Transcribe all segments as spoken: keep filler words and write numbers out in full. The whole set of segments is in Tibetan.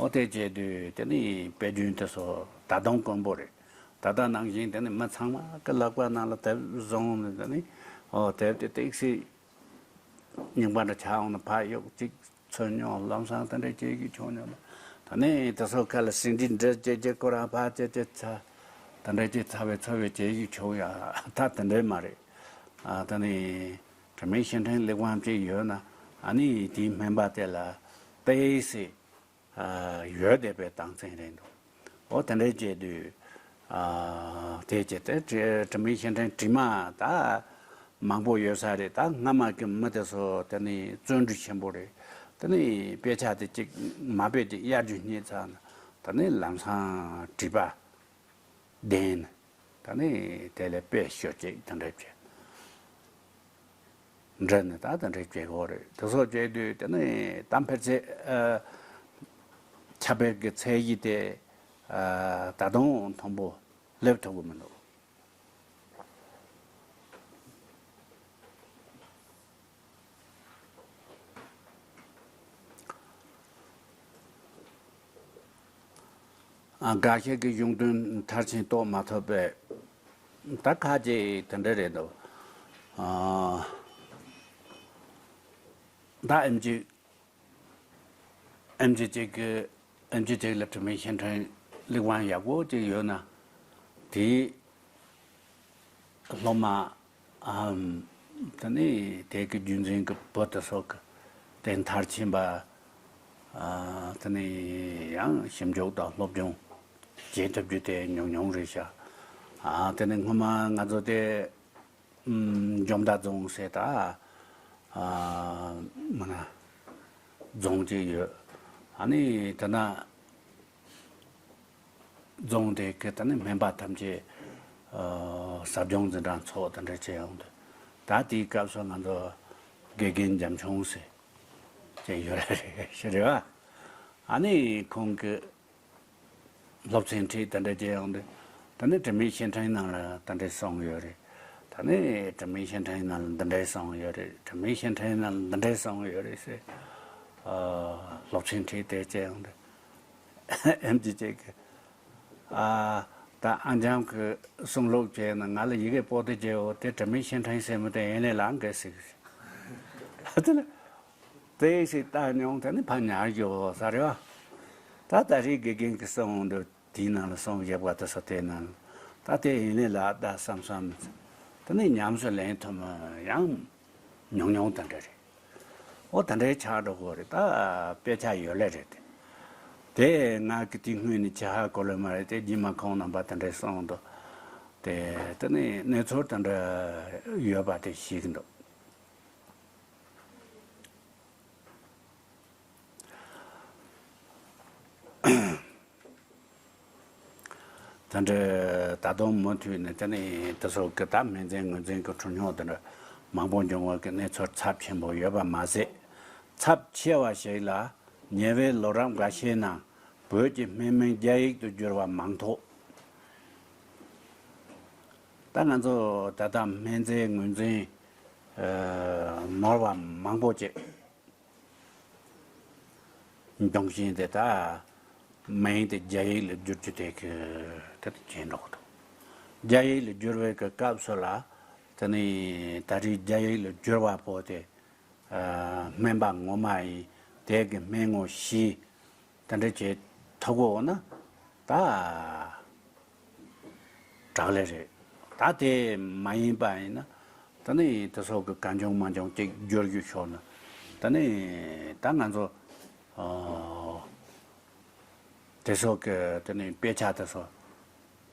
ཨོ་དེ་བྱས་དུས་དེ་ནི་དཔེ་རྒྱུན་དེ་ཚོ་ད་དུང་དཀོན་པོ་རེད། ད་ལྟ་ནང་བཞིན་དེ་ནི་མི་ཚང་མ་གི་ལག་པ་ནང་ལ་དེབ་བཟུང་ནས་དེ་ནི་ཨོ་དེབ་དེ་ཏིག་སེ་རྙིང་པ་འདྲ་ཆགས་འོང་ན་ཕར་གཡུག་ཅིག་འཚོལ་མྱོང་། ལམ་སང་དེ་འདྲ་བྱེད་ཀྱི་བྱུང་མྱོང་། ད་ནི་དེ་ཚོ་ཁ་ལ་ཟིན་བྲིས་འབྲི་བྱེད་ཀྱི་ཁོ་རང་ཕར་བྱེད་ཀྱི་ཚ་དེ་འདྲ་ཅིག་ཚ་བའི་ཚ་བའི་བྱེད་ཀྱི་བྱུང་ཡ་ད་དེ་འདྲ་མ་རེད། ཨ་ད་ནི་དྲི་མེད་ཤིང་ཕྲན་གླེགས་བམ་ཅིག་ཡོད་ན་ཨ་ནི་དེའི་སྨན་པ་དེ་ལ་ཏིག་སེ། ཡོད་བསྡད་པའི་རྟགས་མཚན་རེད་འདུག་ཨོ་དེ་འདྲའི་བྱས་དུས། དེ་བྱས་ཏེ་དྲི་དྲི་མེད་ཤིང་ཕྲན་དྲི་མ་ད་མང་པོ་ཡོད་ས་རེད། ད་སྔ་མ་གི་མི་དེ་ཚོ་དེ་ནི་བརྩོན་འགྲུས་ཆེན་པོ་རེད། དེ་ནི་དཔེ་ཆ་དེ་གཅིག་མ་དཔེ་གཅིག་གཡར་རྒྱུ་རྙེད་ཚར་ན་དེ་ནི་ལམ་སང་བྲིས་པ་བདེན། ད་ནི་དེ་ལས་དཔེ་ཤོད་ཅིག་དེ་འདྲ་བྱས། འདྲ་ནི་ད་དེ་འདྲ་བྱེད་དགོས་རེད། དེ་ཚོ་བྱས་དུས་དེ་ནི་གཏམ་ཕལ་ཆེར་ཨ་ཁྱབ་སྤེལ་གྱི་ཚད་གཞི་དེ་ཨ་ད་དུང་མཐོན་པོ་སླེབས་ཐུབ་ཀྱི་མི་འདུག་ཨ་འགའ་ཤས་ཀྱི་གཞུང་དོན་མཐར་ཕྱིན་རྟོགས་མ་ཐུབ་པས། ད་ཁ་ཅིག་དེ་འདྲ་རེད་འདུག་ཨ་ད་ཨེམ་ཆི་ཨེམ་ཆི་གཅིག་གི་ཨེམ་ཆི་གཅིག་ལ་དྲི་མེད་ཤིང་ཕྲན་གླེགས་བམ་ཡག་པོ་གཅིག་ཡོད་ན་དེའི་སློབ་མ་ཨམ་དེ་ནི་དེ་གི་རྒྱུན་འཛིན་གྱི་བུ་དེ་ཚོ་གི་དེ་མཐར་ཕྱིན་པ་ཨ་དེ་ནི་ཡང་ཞིབ་འཇུག་དང་སློབ་སྦྱོང་བྱེད་ཐུབ་རྒྱུ་དེ་ཉུང་ཉུང་རེད་ཤག་ཨ་དེ་ནི་སྔོན་མ་ང་ཚོ་དེ་ཨམ་འཇོ་མདའ་རྫོང་ཟེར་ད་ཨ་མ་ན་རྫོང་གཅིག་ཡོད། ཨ་ནི་དེ་ན། རྫོང་དེ་གི་ད་ནི་སྨན་པ་ཐམས་ཅད་ཨ་ཟབ་སྦྱོང་འཛིན་གྲྭ་ཚོགས་དེ་འདྲ་བྱས་ཡོང་དུས། ད་དེའི་སྐབས་སུ་ང་ཚོ་དགེ་རྒན་འཇམ་ཆུང་ཟེར་ཅིག་ཡོད་རེད་ཞེས་རེད་བ། ཨ་ནི་ཁོང་གི་སློབ་ཚན་ཁྲིད་དེ་འདྲ་བྱས་ཡོང་དུས། ད་ནི་དྲི་མེད་ཤིང་ཕྲན་ནང་ལ་དེ་འདྲ་གསུངས་ཡོད་རེད། ད་ནི་དྲི་མེད་ཤིང་ཕྲན་ནང་ལ་འདི་འདྲ་གསུངས་ཡོད་རེད། དྲི་མེད་ཤིང་ཕྲན་ནང་ལ་འདི་འདྲ་གསུངས་ཡོད་རེད་ཟེར་ཨ་སློབ་ཚན་ཁྲིད་དེ་བྱས་ཡོང་དུས། ཨེམ་ཆི་གཅིག་གིས། ཨ། ད་ཨ་འཇམ་གྱིས་གསུང་ལུགས་བྱས་ན་ང་ལ་ཡི་གེ་པོ་ཏི་བརྗེ་འོ་དེ་དྲི་མེད་ཤིང་ཕྲན་ཟེར་མི་དེ་ཡིན་ལེ་ལགས་འགའ་ཟིག་དེ་ལ་དེ་ཞིག་བལྟ་མྱོང་དེ་ནི་ཕ་ཉར་རྒྱུ་ས་རེད་བ། ད་ད་རེས་དགེ་རྒན་གྱིས་གསུང་འདུག་དེའི་ནང་ལ་གསུང་བཞག་པ་དེ་ཚོ་དེའི་ནང་ལ་ད་དེ་ཡིན་ལེ་ལགས་ད་བསམ་བསམ་དེ་ནི་ཉམས་སུ་ལེན་ཐུབ་མི་ཡང་། ཉུང་ཉུང་དེ་འདྲ་རེད། ཨོ་དེ་འདྲའི་ཆགས་འགྲོ་གི་རེད། ད་དཔེ་ཆ་ཡོད་ལེ་རེད་དེ། དེ་ང་གི་དེ་སྔོན་ནས་ཆ་ཧ་གོ་ལེ་མ་རེད་དེ་རྗེས་མ་ཁོང་རྣམ་པ་དེ་འདྲའི་གསུངས་འདུག་དེ་དེ་ནི་གནས་ཚུལ་དེ་འདྲ་ཡོད་པ་དེ་ཤེས་ཀྱི་འདུག་དེ་འདྲ་ད་དུང་མུ་མཐུད་ནས་དེ་ནས་དེ་ཚོ་གི་ད་སྨན་རྫས་ངོས་འཛིན་གྱི་འཁྲུལ་སྙོག་དེ་འདྲ་མང་པོ་འབྱུང་བ་གི་གནས་ཚུལ་ཚབས་ཆེན་པོ་ཡོད་པ་མ་ཟད། ཚབས་ཆེ་བ་ཞིག་ལ་ཉེ་བའི་ལོ་རབས་འགའ་ཤས་ནང་བོད་ཀྱི་སྨན་མིང་རྒྱ་ཡིག་ཏུ་བསྒྱུར་བ་མང་ཐོག་ད་ང་ཚོ་ད་ལྟ་སྨན་རྫས་ངོས་འཛིན་ནོར་བ་མང་པོ་ཅིག་འབྱུང་བཞིན་དེ་ད་མིང་དེ་རྒྱ་ཡིག་ལ་བསྒྱུར་རྒྱུ་དེ་གི་དེ་བྱས་འགྲོ་གི་འདུག་རྒྱ་ཡིག་ལ་བསྒྱུར་བའི་གི་སྐབས་སུ་ལ་དེ་ནི་ད་རེས་རྒྱ་ཡིག་ལ་བསྒྱུར་བ་པོ་དེ་སྨན་པ་ངོ་མ་ཡིན་དེ་གི་སྨན་ངོ་ཤེས་དེ་འདྲ་བྱེད་ཐུབ་དགོས་ན་ད། དྲག་ལས་རེད། ད་དེ་མ་ཡིན་པ་ཡིན་ན་ད་ནི་དེ་ཚོ་གི་གང་བྱུང་མང་བྱུང་ཅིག་བསྒྱུར་རྒྱུ་ཤོར་ན་ད་ནི་ད་ང་ཚོ་ཨ་དེ་ཚོ་གི་ད་ནི་དཔེ་ཆ་དེ་ཚོ་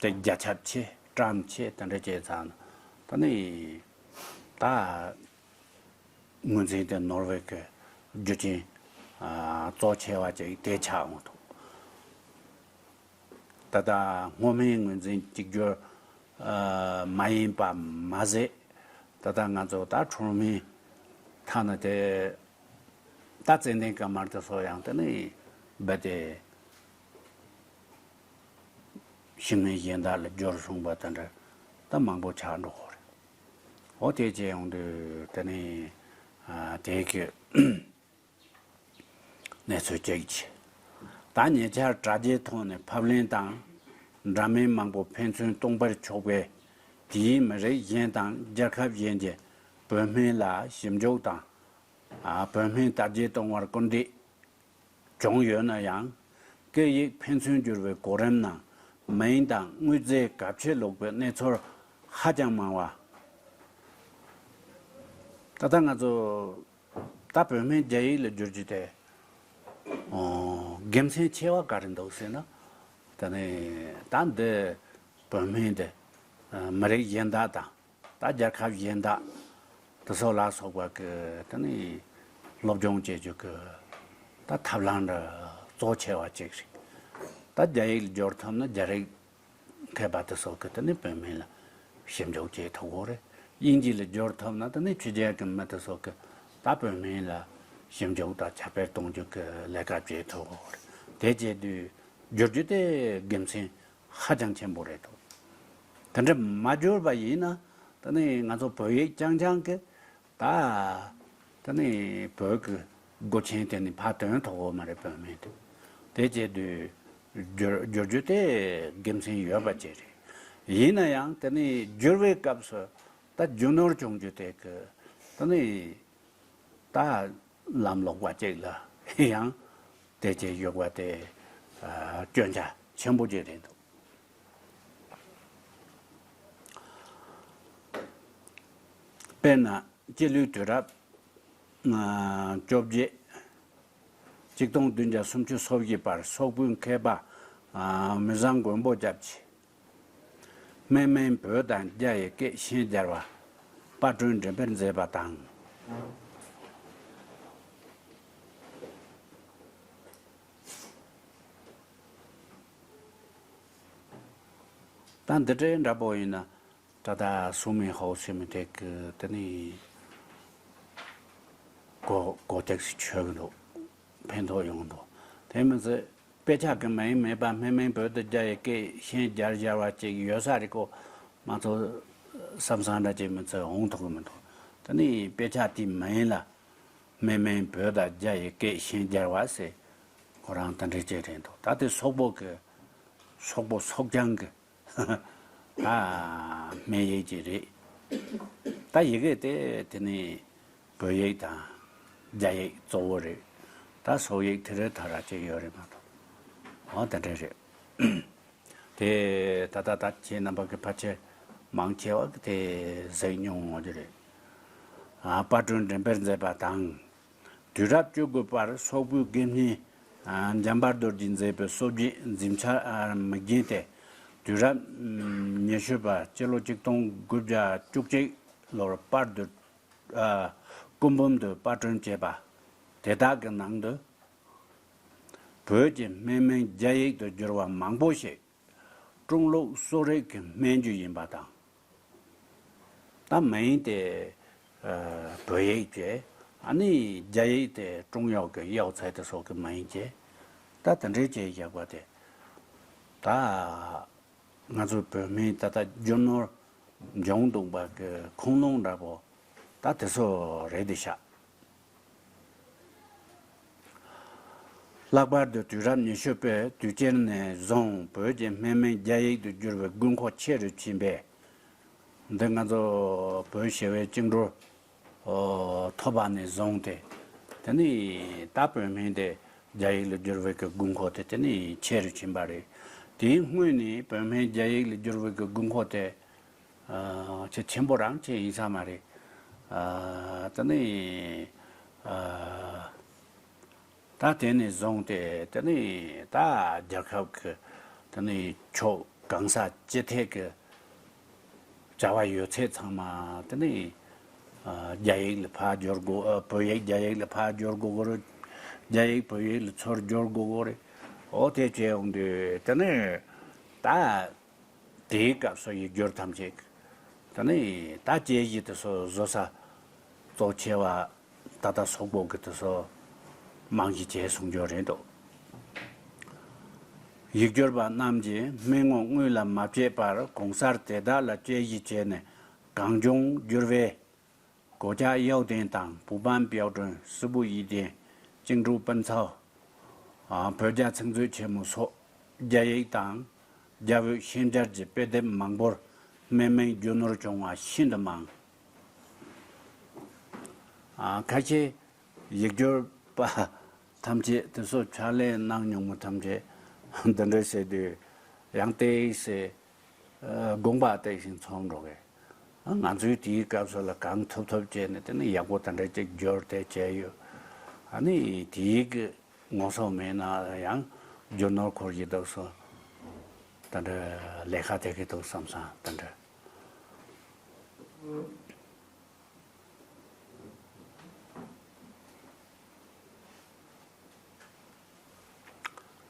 དེ་རྒྱ་ཁྱབ་ཆེ་བཀྲམ་ཆེ་དེ་འདྲ་བྱས་ཙང་ད་ནི་ད། ངོས་འཛིན་དེ་ནོར་བའི་གི་རྒྱུ་རྐྱེན་ཨ་གཙོ་ཆེ་བ་ཅིག་དེ་ཆགས་འོང་འདུག་ད་ལྟ་སྔོ་སྨན་ངོས་འཛིན་གཅིག་གྱུར་ཨ་མ་ཡིན་པ་མ་ཟད། ད་ལྟ་ང་ཚོ་ད་ཁྲོག་སྨན་ཐ་ན་དེ་ད་ཙན་དན་དཀར་དམར་དེ་ཚོ་ཡང་དེ་ནི་རྦད་དེ་ཤིང་སྨན་གཞན་དག་ལ་སྦྱོར་སོང་བ་དེ་འདྲ་ད་མང་པོ་ཆགས་འགྲོ་གི་རེད། འོ་དེ་བྱས་ཡོང་དུས་དེ་ནི་ཨ་དེ་གི་གནས་ཚུལ་གཅིག་བྱས། ད་ཉེ་ཆར་དྲ་རྒྱའི་ཐོག་ནས་ཕབ་ལེན་དང་འདྲ་མིན་མང་པོ་ཕན་ཚུན་གཏོང་པར་ཕྱོགས་པས། དེའི་མི་རིགས་གཞན་དང་རྒྱལ་ཁབ་གཞན་གྱི་བོད་སྨན་ལ་ཞིབ་འཇུག་དང་། ཨ། བོད་སྨན་དར་རྒྱས་གཏོང་བར་སྐུལ་འདེད་བྱུང་ཡོད་ན་ཡང་། སྐད་ཡིག་ཕན་ཚུན་བསྒྱུར་བའི་གོ་རིམ་ནང་མིང་དང་དངོས་རྫས་གབ་ཆས་ལོག་པའི་གནས་ཚུལ་ཧ་ཅང་མང་བ། ད་ལྟ་ང་ཚོ་ད་བོད་སྨན་རྒྱ་ཡིག་ལ་བསྒྱུར་རྒྱུ་དེ། ཨོ། དགེ་མཚན་ཆེ་བ་ག་རེ་འདུག་ཟེར་ན། ད་ནི་ད་འདི་བོད་སྨན་དེ་མི་རིགས་གཞན་དག་དང་། ད་རྒྱལ་ཁབ་གཞན་དག་དེ་ཚོ་ལ་སོགས་པ་གི་དེ་ནི་སློབ་སྦྱོང་བྱེད་རྒྱུ་གི་ད་ཐབས་ལམ་འདྲ་གཙོ་ཆེ་བ་ཅིག་རེད། ད་རྒྱ་ཡིག་སྦྱོར་ཐུབ་ན་རྒྱ་རིགས་མཁས་པ་དེ་ཚོ་གི་དེ་ནི་བོད་སྨན་ལ་ཞིབ་འཇུག་བྱེད་ཐུབ་ཀྱི་རེད། དབྱིན་ཇི་ལ་སྦྱོར་ཐུབ་ན་དེ་ནི་ཕྱི་རྒྱལ་གི་མི་དེ་ཚོ་གི་ད་བོད་སྨན་ལ་ཞིབ་འཇུག་དང་ཁྱབ་སྤེལ་གཏོང་རྒྱུ་གི་ལས་ཀ་བྱེད་ཐུབ་ཀྱི་རེད། དེ་བྱེད་དུས་བསྒྱུར་རྒྱུ་དེ་དགེ་མཚན་ཧ་ཅང་ཆེན་པོ་རེད་འདུག་དེ་འདྲ་མ་བསྒྱུར་བ་ཡིན་ན་ད་ནི་ང་ཚོ་བོད་ཡིག་རྐྱང་རྐྱང་གི་ད་ད་ནི་བོད་ཀྱི་སྒོ་ཆེན་དེ་ནི་ཕར་དོན་ཐོག་འོ་མ་རེད་བོད་སྨན་དེ། དེ་བྱེད་དུས་བསྒྱུར་བསྒྱུར་རྒྱུ་དེ་དགེ་མཚན་ཡོད་པ་ཅིག་རེད། ཡིན་ན་ཡང་དེ་ནི་བསྒྱུར་བའི་སྐབས་སུ་ད་རྒྱུ་ནོར་བྱུང་རྒྱུ་དེ་གི་ད་ནི་ད་ལམ་ལོག་པ་ཅིག་ལ་ཡང་དེ་བྱས་ཡོད་པ་དེ་ཨ་སྐྱོན་ཆ་ཆེན་པོ་ཅིག་རེད་འདུག་དཔེར་ན་སྤྱི་ལོའི་དུས་རབས་ཨ་བཅོ་བརྒྱད། གཅིག་སྟོང་བདུན་བརྒྱ་སུམ་ཅུ་སོ་བཞི་བར་སོག་པོའི་མཁས་པ་ཨ་མི་བཟང་མགོན་པོ་སྐྱབས་ཀྱིས། སྨན་མིང་བོད་དང་རྒྱ་ཡི་སྐད་ཤན་སྦྱར་བ་དཔར་སྐྲུན་འགྲེམས་སྤེལ་མཛད་པ་དང་། ད་འདི་འདྲའི་འདྲ་པོ་ཡིན་ན་ད་ལྟ་སུ་མིན་ཧོ་ཟེར་མི་དེ་གི་དེ་ནི་གོ་གོ་ཏེག་སི་ཆོད་གི་འདུག་ཕན་ཐོགས་ཡོང་གི་འདུག་དེ་མིན་ཚེ་དཔེ་ཆ་གི་མིང་མེད་པ་སྨན་མིང་བོད་དུ་རྒྱ་ཡི་སྐད་ཤན་སྦྱར་སྦྱར་བ་ཅིག་ཡོད་ས་རེད་ཀོ། མ་ཚོ་བསམ་བསམ་འདྲ་ཅིག་མིན་ཚེ་འོང་ཐུབ་གི་མི་འདུག་དེ་ནི་དཔེ་ཆ་དེའི་མིང་ལ་སྨན་མིང་བོད་དང་རྒྱ་ཡི་སྐད་ཤན་སྦྱར་བ་ཟེར་ཁོ་རང་དེ་འདྲ་ཅིག་རེད་འདུག་ད་དེ་སོག་པོ་གི་སོག་པོ་སོག་རྐྱང་གི་ད་སྨན་ཡིག་ཅིག་རེད། ད་ཡི་གེ་དེ་དེ་ནི་བོད་ཡིག་དང་རྒྱ་ཡིག་གཙོ་བོ་རེད། ད་སོག་ཡིག་དེ་རེ་ཐ་ར་ཅིག་ཡོད་རེད་མ་གཏོགས། འོ་དེ་འདྲ་རེད། དེ་ད་ད་ད་ཁྱེད་རྣམ་པ་གི་ཕལ་ཆེར་མང་ཆེ་བ་གི་དེ་གཟིགས་མྱོང་ཡོད་རེད། ཨ་དཔར་སྐྲུན་འགྲེམས་སྤེལ་མཛད་པ་དང་། དུས་རབས་བཅུ་དགུ་པར་སོག་པོའི་དགེ་བསྙེན་ཨ་འཇམ་དཔལ་རྡོ་རྗེས་མཛད་པའི་གསོ་བྱེད་འཛིན་བྱ་ཨ་མིག་རྒྱན་དེ། དུས་རབས་ཨམ་ཉི་ཤུ་པ་སྤྱི་ལོ་ཆིག་སྟོང་དགུ་བརྒྱ་བཅུ་གཅིག་ལོར་པར་དུ་ཨ་སྐུ་འབུམ་དུ་པར་སྐྲུན་བྱས་པ་དེ་དག་གི་ནང་དུ། བོད་ཀྱི་སྨན་མིང་རྒྱ་ཡིག་ཏུ་བསྒྱུར་བ་མང་པོ་ཞིག་ཀྲུང་ལུགས་གསོ་རིག་གི་སྨན་རྒྱུ་ཡིན་པ་དང་། ད་མིང་དེ་ཨ་བོད་ཡིག་བྱས། ཨ་ནི་རྒྱ་ཡིག་དེ་ཀྲུང་ཡོག་གི་ཡའོ་ཚའེ་དེ་སོགས་ཀྱི་མིང་བྱས། ད་དེ་འདྲའི་བྱས་བཞག་པ་དེ། ད་ང་ཚོ་བོད་སྨན་ད་ལྟ་རྒྱུ་ནོར་འབྱུང་འདུག་པ་གི་ཁུངས་ལུང་འདྲ་པོ་ད་དེ་ཚོ་རེད་དེ་ཤག་ལྷག་པར་དུ་དུས་རབས་ཉི་ཤུ་པའི་དུས་ཅན་ནས་བཟུང་བོད་ཀྱི་སྨན་མིང་རྒྱ་ཡིག་ཏུ་བསྒྱུར་བའི་དགོས་མཁོ་ཆེ་རུ་ཕྱིན་པས། འདི་ང་ཚོ་བོད་ཞི་བའི་བཅིངས་འགྲོལ་ཨོ་ཐོབ་པ་ནས་བཟུང་སྟེ། དེ་ནི་ད་བོད་སྨན་དེ་རྒྱ་ཡིག་ལ་བསྒྱུར་བའི་གི་དགོས་མཁོ་དེ་དེ་ནི་ཆེ་རུ་ཕྱིན་པ་རེད། དེའི་སྔོན་ནས་བོད་སྨན་རྒྱ་ཡིག་ལ་བསྒྱུར་བའི་གི་དགོས་མཁོ་དེ་ཨ་ཆེ་ཆེན་པོ་རང་ཆེ་ཡིན་ས་མ་རེད། ཨ་དེ་ནི་ཨ་ད་དེ་ནས་བཟུང་སྟེ་དེ་ནི་ད་རྒྱལ་ཁབ་ཀྱི་དེ་ནི་ཕྱོགས་གང་ས་ཅི་ཐད་ཀྱི་བྱ་བ་ཡོད་ཚད་ཚང་མ་དེ་ནི་ཨ་རྒྱ་ཡིག་ལ་ཕར་སྦྱོར་དགོས། ཨ་བོད་ཡིག་རྒྱ་ཡིག་ལ་ཕར་སྦྱོར་དགོས་གོ་རེད། རྒྱ་ཡིག་བོད་ཡིག་ལ་ཚུར་སྦྱོར་དགོས་གོ་རེད། འོ་དེ་བྱས་ཡོང་དུས་དེ་ནི་ད། དེའི་སྐབས་སུ་ཡིག་སྒྱུར་ཐམས་ཅད་ད་ནི་ད་དཔྱད་གཞི་དེ་ཚོ་བཟོ་ས་གཙོ་ཆེ་བ་ད་ལྟ་སོག་པོ་གི་དེ་ཚོ་རྨང་གཞི་བྱས་གསུང་རྒྱུ་རེད་འདུག་ཡིག་སྒྱུར་པ་རྣམས་ཀྱིས་སྨན་ངོ་དངོས་ལ་མ་དཔྱད་པར་གོང་གསལ་དེ་དག་ལ་དཔྱད་གཞི་བྱས་ནས་གང་བྱུང་བསྒྱུར་བས། 国家药典 དང་། 补办标准། 食补医典། 京都本草 ཨ། བོད་རྒྱ་ཚིག་མཛོད་ཆེན་མོ་སོགས་རྒྱ་ཡིག་དང་རྒྱ་བོད་ཤན་སྦྱར་གྱི་དཔེ་དེབ་མང་པོར་སྨན་སྨན་རྒྱུ་ནོར་བྱུང་བ་ཤིན་ཏུ་མང་། ཨ། ཁ་ཤས་ཡིག་སྒྱུར་པ་ཐམས་ཅད་དེ་ཚོ་ཕྱག་ལས་གནང་མྱོང་མི་ཐམས་ཅད་འདི་འདྲ་བྱས་དུས་ཡང་ཏོག་ཙམ། ཨ། དགོངས་པ་དེ་བཞིན་ཚོམ་འགྲོ་གི། ཨ། ང་ཚོས་དེའི་སྐབས་སུ་ལ་གང་ཐུབ་ཐུབ་བྱས་ནས་དེ་ནི་ཡག་པོ་དེ་འདྲ་ཅིག་སྦྱོར་ཏེ་བྱས་ཡོད། ཨ་ནི་དེའི་གི་ངོ་སོ་མེད་ན་ཡང་རྒྱུ་ནོར་འཁོར་གྱི་འདུག་སོ། དེ་འདྲ་ལས་ཀ་དེ་གི་འདུག་བསམ་བསམ་དེ་འདྲ།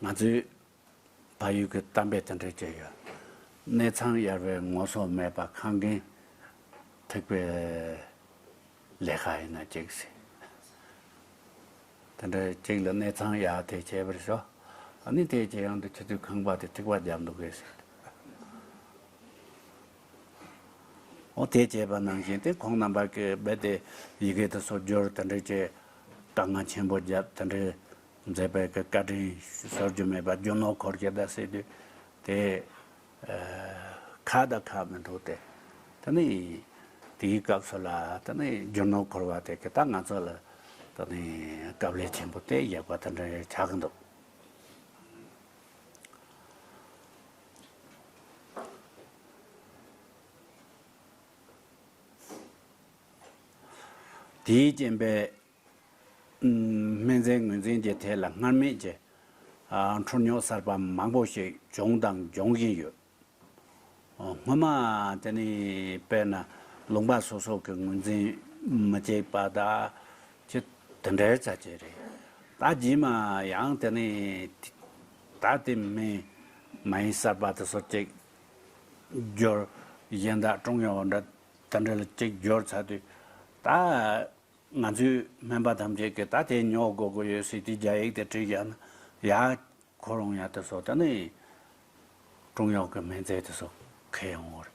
ང་ཚོས་ཕ་ཡུལ་གྱི་གཏམ་དཔེ་དེ་འདྲ་བྱས་ཡོད། གནས་ཚང་གཡར་བའི་ངོ་སོ་མེད་པ། ཁང་རྒན་ཐུག་པའི་ལས་ཀ་ཡིན་ན་གཅིག་ཟེར། དེ་འདྲ་གཅིག་ལ་གནས་ཚང་གཡར་དེ་བྱས་པར་ཤོག་ཨ་ནི་དེ་བྱས་ཡང་དུ་ཁྱེད་ཚོའི་ཁང་པ་དེ་ཐིགས་པ་བརྒྱབ་འདུག་གས་ཟེར། འོ་དེ་བྱས་པ་ནང་བཞིན་དེ་ཁོང་རྣམ་པ་གིས་རྦད་དེ་ཡི་གེ་དེ་སོགས་སྦྱོར་དེ་འདྲ་བྱས། དཀའ་ངལ་ཆེན་པོ་བརྒྱབ། དེ་འདྲ་མཛད་པའི་གི་བཀའ་དྲིན་གསོར་རྒྱུ་མེད་པ། རྒྱུ་ནོར་འཁོར་གྱི་ད་ཟེར་དུས་དེ། ཨ། ཁ་དང་ཁ་མི་འདུག་སྟེ། དེ་ནི་དེའི་སྐབས་སུ་ལ་དེ་ནི་རྒྱུ་ནོར་འཁོར་བ་དེ་གི་ད་ང་ཚོ་ལ་དེ་ནི་སྐབས་ལས་ཆེན་པོ་དེ་ཡག་པ་དེ་འདྲ་ཆགས་ཀྱི་འདུག་དེའི་རྐྱེན་པས། ཨུམ། སྨན་རྫས་ངོས་འཛིན་གྱི་ཐད་ལ་སྔར་མེད་ཀྱི། ཨ། འཁྲུལ་རྙོག་གསར་པ་མང་པོ་ཞིག་བྱུང་དང་འབྱུང་བཞིན་ཡོད། ཨ། སྔོན་མ་དེ་ནི་དཔེར་ན་ལུང་པ་སོ་སོ་གི་ངོས་འཛིན་མི་གཅིག་པ་དང་ཅི་དེ་འདྲའི་ཚ་ཅིག་རེད། ད་རྗེས་མ་ཡང་དེ་ནི་ད་དེ་སྨན་མ་ཡིན་གསར་པ་དེ་ཚོ་གཅིག་སྦྱོར། གཞན་དག་འཁྲུལ་རྙོག་འདྲ་དེ་འདྲ་ལ་གཅིག་སྦྱོར་ཚར་དུས་ད། ང་ཚོའི་སྨན་པ་ཐམས་ཅད་ཀྱིས་ད་དེ་ཉོ་དགོས་ཀྱི་ཡོད་ཟེར་དེ་རྒྱ་ཡིག་དེ་བྲིས་བཞག་ན་ཡ། ཁོ་རང་ཡ་དེ་ཚོ་ད་ནི་འཁྲུལ་རྙོག་གི་སྨན་རྫས་དེ་ཚོ་ཁྱེར་ཡོང་བ་རེད།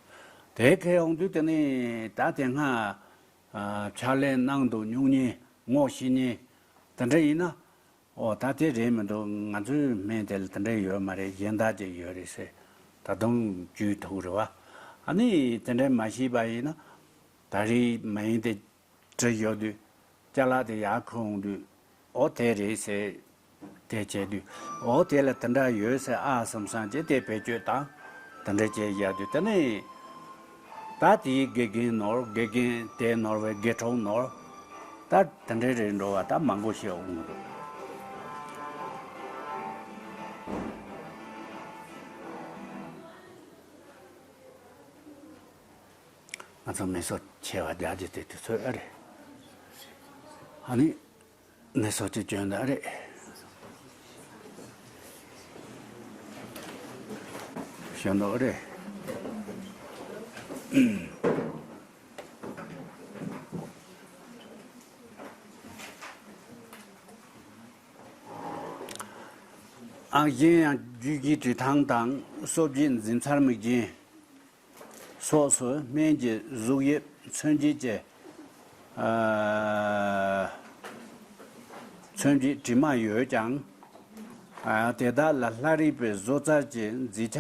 དེ་ཁྱེར་ཡོང་དུས་དེ་ནི་ད་དེ་སྔ། ཨ། ཕྱག་ལས་གནང་འདུག་མྱོང་མཁན་ངོ་ཤེས་མཁན་དེ་འདྲ་ཡིན་ན། ཨོ་ད་དེ་རེད་མི་འདུག་ང་ཚོའི་སྨན་དེ་ལ་དེ་འདྲ་ཡོད་མ་རེད། གཞན་དག་ཅིག་ཡོད་རེད་ཟེར་ད་དུང་བཅོས་ཐུབ་རེད་བ། ཨ་ནི་དེ་འདྲ་མ་ཤེས་པ་ཡིན་ན་ད་རེས་མ་ཡིན་དེ། བྲིས་ཡོད་དུས། ཅ་ལག་དེ་ཡར་འཁུར་འོང་དུས། ཨོ་དེ་རེད་ཟེར། དེ་བྱས་དུས། ཨོ་དེ་ལ་དེ་འདྲ་ཡོད་ཟེར་ཨ་བསམ་བསམ་བྱས་དེ་བེད་སྤྱོད་བཏང་། དེ་འདྲ་བྱས་བཞག་དུས་དེ་ནས། ད་དེའི་དགེ་རྒན་ནོར། དགེ་རྒན་དེ་ནོར་བའི་དགེ་གྲོགས་ནོར། ད་དེ་འདྲ་རེད་འགྲོ་བ་ད་མང་པོ་ཞིག་འོང་གི་འདུག་ང་ཚོ་མི་སོ་ཆེ་བ་རྒྱ་རྒྱ་དེ་དུས་ཚོད་ཨེ་རེད། ཨ་ནི་མི་སོ་ཆེ་བྱོན་ད་ཨེ་རེད། བྱོན་ད་ཨེ་རེད། ཨང་གཞན་ཡང་རྒྱུད་ཀྱི་བྲིས་ཐང་དང་གསོ་བྱེད་འཛིན་ཚར་མིག་རྒྱན། སོགས་སུ་སྨན་གྱི་གཟུགས་དབྱིབས་མཚོན་བྱེད་ཀྱི། ཨ། མཚོན་བྱེད་བྲིས་མ་ཡོད་ཀྱང་། ཨ། དེ་དག་ལ་ལྷ་རིས་པའི་བཟོ་རྩལ་གྱི་མཛེས་ཆ་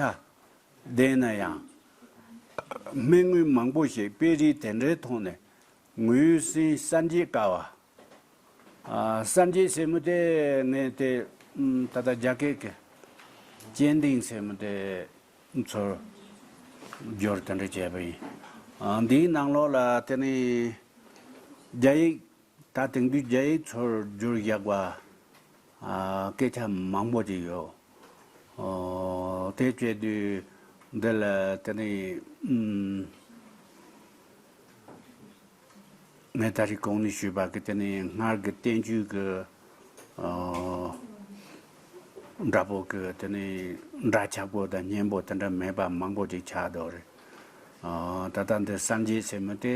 ལྡན་ན་ཡང་། སྨན་དངོས་མང་པོ་ཞིག་དཔེ་རིས་དེ་འདྲའི་ཐོག་ནས་ངོས་ཟིན་གསར་འབྱེད་དཀའ་བ། ཨ། གསར་འབྱེད་ཟེར་མི་དེ་ངས་དེ་ད་ལྟ་རྒྱ་སྐད་ཀྱི་སྐྱེ་འདེང་ཟེར་མི་དེ་ཚུར་སྦྱོར་དེ་འདྲ་བྱས་པ་ཡིན། ཨ། འདིའི་ནང་ལོགས་ལ་དེ་ནི་རྒྱ་ཡིག་ད་དེང་དུས་རྒྱ་ཡིག་ཚུར་བསྒྱུར་བཞག་པ། ཨ། སྐད་ཆ་མང་པོ་ཅིག་ཡོད། ཨོ། དེ་བྱས་དུས་འདི་ལ་དེ་ནི་ཨུམ། ངས་ད་རེས་གོང་ནས་ཞུས་པ་གི་དེ་ནི་སྔར་གྱི་བསྟན་བཅོས་ཀྱི། ཨོ། འདྲ་པོ་གི་དེ་ནི་འདྲ་ཆགས་པོ་དང་སྙན་པོ་དེ་འདྲ་མེད་པ་མང་པོ་ཅིག་ཆགས་འདུག་རེད། ཨོ། ད་ལྟ་འདི་གསར་འབྱེད་ཟེར་མི་དེ་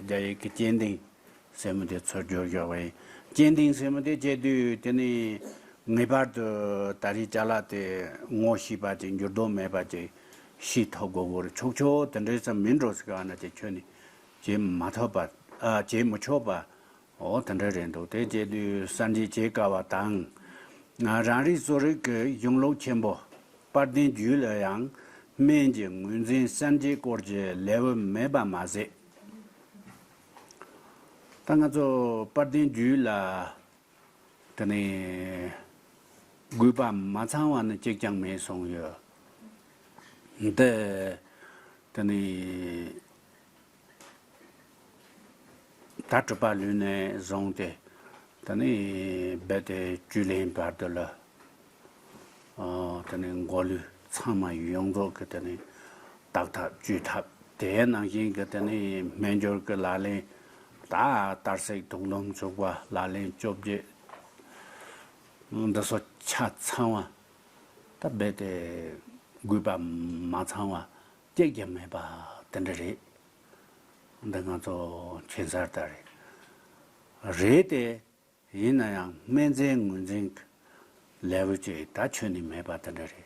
རྒྱ་ཡིག་གི་སྐྱེ་འདེང་ཟེར་མི་དེ་ཚུར་བསྒྱུར་བཞག་པ་ཡིན། སྐྱེ་འདེང་ཟེར་མི་དེ་བྱས་དུས་དེ་ནི་ངེས་པར་དུ་ད་རེས་ཅ་ལག་དེ་ངོ་ཤེས་པ་ཅིག་འགྱུར་ལྡོག་མེད་པ་ཅིག་ཤེས་ཐུབ་དགོས་དགོས་རེད། ཆོག་ཆོག་དེ་འདྲའི་ཙམ་མིན་འགྲོ་ཟེར་ག་ན་ཅིག་ཁྱོན་ནས་བྱེད་མ་ཐུབ་པ། ཨ། བྱེད་མི་ཆོག་པ། འོ་དེ་འདྲ་རེད་འདུག་དེ་བྱས་དུས་གསར་འབྱེད་བྱེད་དཀའ་བ་དང་། རང་རིག་གསོ་རིག་གི་གཞུང་ལུགས་ཆེན་པོ་དཔལ་ལྡན་རྒྱུད་ལ་ཡང་སྨན་གྱི་ངོས་འཛིན་སངས་རྒྱས་སྐོར་གྱི་ལེའུ་མེད་པ་མ་ཟད། ད་ང་ཚོ་དཔལ་ལྡན་རྒྱུད་ལ་དེ་ནས་དགོས་པ་མ་ཚང་བ་ནི་གཅིག་ཀྱང་མེད་གསུངས་ཡོད། འདི་དེ་ནས་ད་གྲུབ་པ་ལུས་ནས་བཟུང་སྟེ། དེ་ནས་རྦད་དེ་བཅུད་ལེན་བར་དུ་ལ། ཨོ། དེ་ནས་མགོ་ལུས་ཚང་མ་ཡོངས་རྫོགས་ཀྱི་དེ་ནས་དག་ཐབས་བཅོས་ཐབས། དེའི་ནང་བཞིན་གྱི་དེ་ནས་སྨན་སྦྱོར་གྱི་ལག་ལེན། ད་གཏར་སྲེག་དུག་སློང་བྱུག་པ་ལག་ལེན་བཅོ་བརྒྱད། འདི་ཚོ་ཆ་ཚང་བ། ད་རྦད་དེ་དགོས་པ་མ་ཚང་བ་གཅིག་ཀྱང་མེད་པ་དེ་འདྲ་རེད། འདི་ང་ཚོ་མཁྱེན་གསལ་ལྟར་རེད། རེད་དེ། ཡིན་ན་ཡང་སྨན་རྫས་ངོས་འཛིན་གྱི་ལེའུ་ཅིག་ད་ཁྱོན་ནས་མེད་པ་དེ་འདྲ་རེད།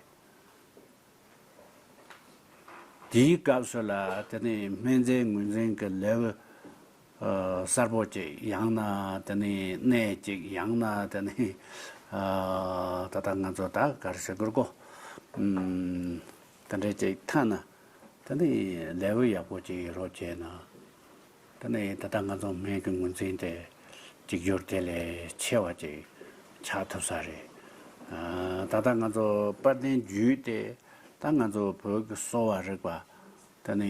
དེའི་སྐབས་སུ་ལ་དེ་ནས་སྨན་རྫས་ངོས་འཛིན་གྱི་ལེའུ་གསལ་པོ་ཅིག། ཡང་ན་དེ་ནས་གནད་ཅིག། ཡང་ན་དེ་ནས་ད་ལྟ་ང་ཚོ་ད་ག་རེ་ཟེར་དགོས་རེད་གོ། དེ་འདྲ་ཅིག་ཐ་ན། དེ་ནས་ལེའུ་ཡག་པོ་ཅིག་ཡོད་རོགས་བྱས་ན། དེ་ནས་ད་ལྟ་ང་ཚོ་སྨན་གྱི་ངོས་འཛིན་དེ་གཅིག་གྱུར་དེ་ལས་ཆེ་བ་ཅིག་ཆགས་ཐུབ་ས་རེད། ཨ། ད་ལྟ་ང་ཚོ་དཔལ་ལྡན་རྒྱུད་དེ་ད་ང་ཚོ་བོད་ཀྱི་གསོ་བ་རིག་པ་དེ་ནས་